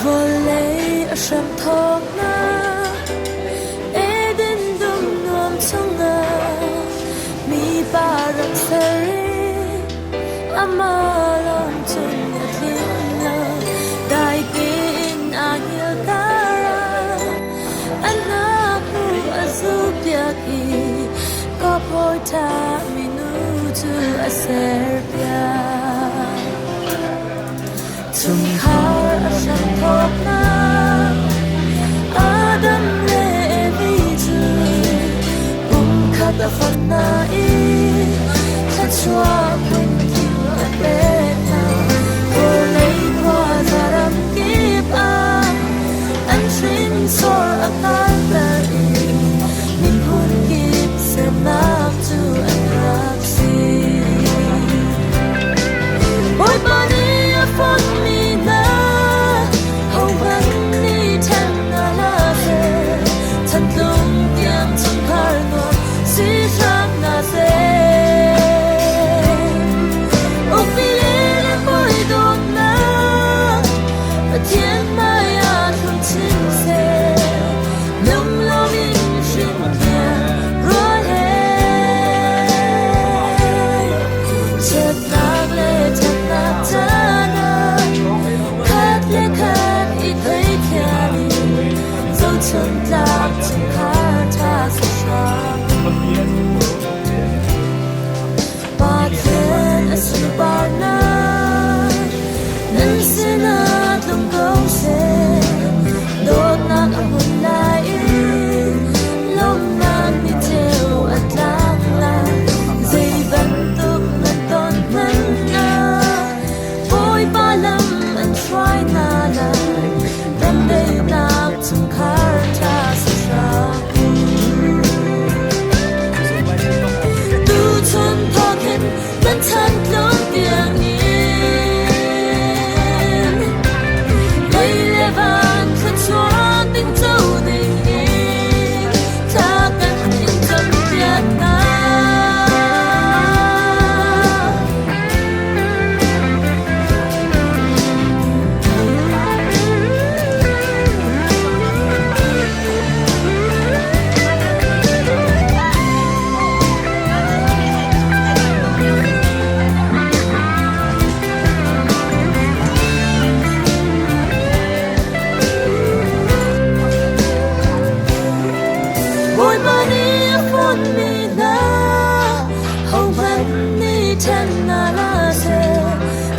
Vawlei a hram thawknak Eden dum nuam chungah mipa rak ser i amah lawng cun a tling lo. Dai tein aa hngilh karah a hnakhnu a zulpiak i kawphawi ṭha minu cu a serpiak. Chungkhar a hram thawknak Adam le Evi cu pumkhat a fonh hna i thluachuah phunthing a pek hna. Vawlei khuaza ram kip ah an hrinsor a kalter i miphun kip sernak cu an rak si. tlak chungkhar ṭha si hram. Pathian a sunparnak nan sinah tlung ko seh. Dawtnak a hmun lai i lawmhnak ni ceu a tlak lai. Zei bantuk nan ton hmanh ah Bawipa lam an hruai hna lai. Remdaihnak chungkhar ṭha si hram. Tuchun thawkin nan chan tlung tiangin lei le van thluachuah tingco dingin thla kan in campiak hna. Bawipa nih a fonhmi hna hohmanh nih ṭhen hna hlah seh.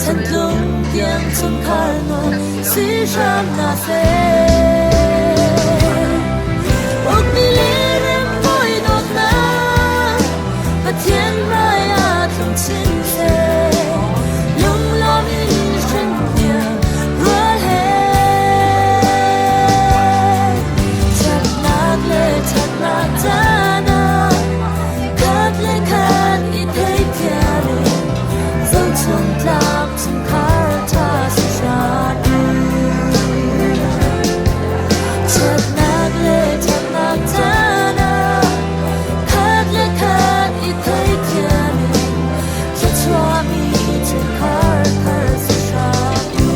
Chantlung tiang chungkhar nuam si hram hna seh. Ukmi le rembawi dawtnak Pathian hmai ah tlung chin seh. Lunglawm in hrintiang rual he. Ṭhatnak le ṭhatnak caan ah khat le khat i theithiam in zohchung tlak chungkhar ṭha si hram u. Ṭhatnak le ṭhatnak caan ah khat le khat i theithiam in thluachuahmi chungkhar thar si hram u.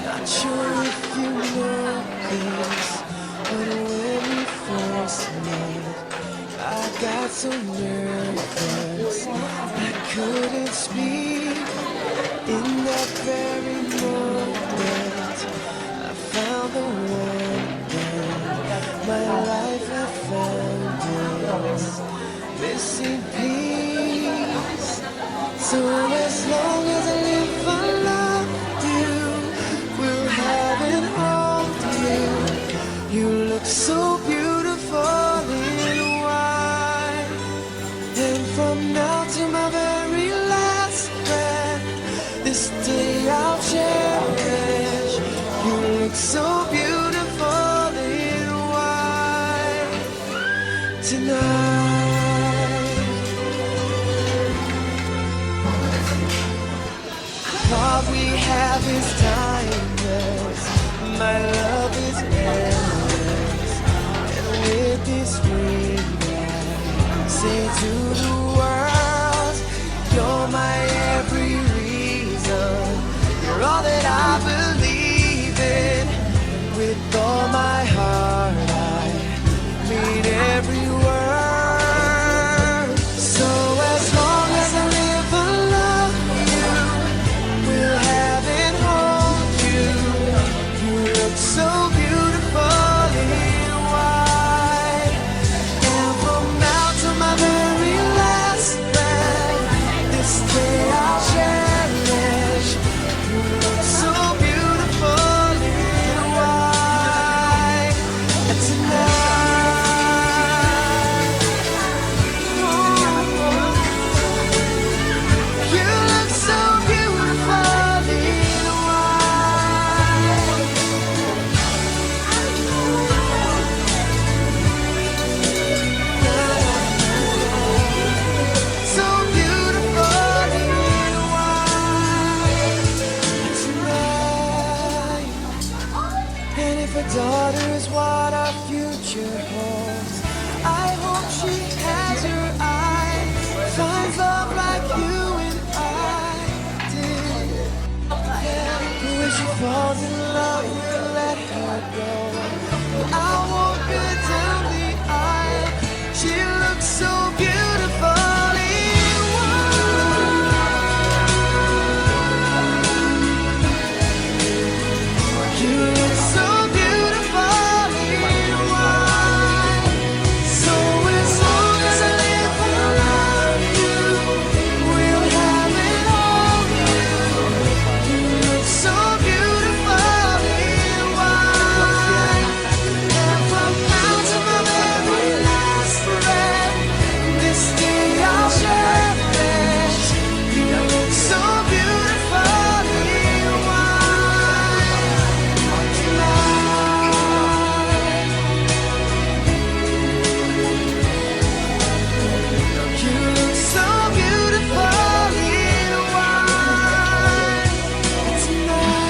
Not sure if you know this, but when we first met, I got so nervous I couldn't speak. In that very moment, I found the one that my life had found its missing piece. So as long as I live, I love you. Will have and hold you. You look so beautiful in white. And from now to my very last breath, this day I'll cherish. You look so beautiful in white tonight. All we have is timeless. My love is endless. And with this ring, I say to the world, you're my every reason. You're all that I believe in. With all my heart, I mean every word. So as long as I live, I love you. Will have and hold If a daughter's what our future holds, I hope she has your eye, finds love like you and I did. Yeah, when she falls in love, we'll let her go. I walk her down the aisle. She looks so beautiful. You look so beautiful in white. So as long as I live, I love you. We'll have it all. You look so beautiful in white. And from now to my very last breath, this day I'll cherish. You look so beautiful in white tonight. You look so beautiful in white tonight.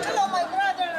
Hello, my brother.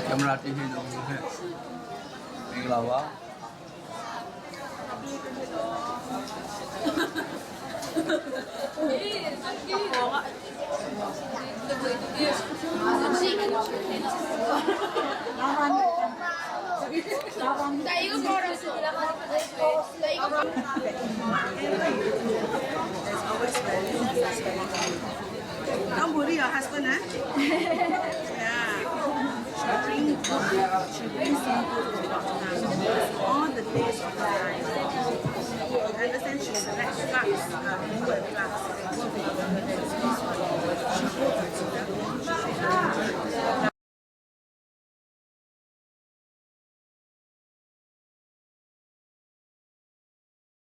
Camera TV လုံးဟဲ့မင်္ဂလာပါ Don't bully your husband, huh? Yeah. She bring good, she brings some good to Vietnam. All the days of her life. You understand? She select fast.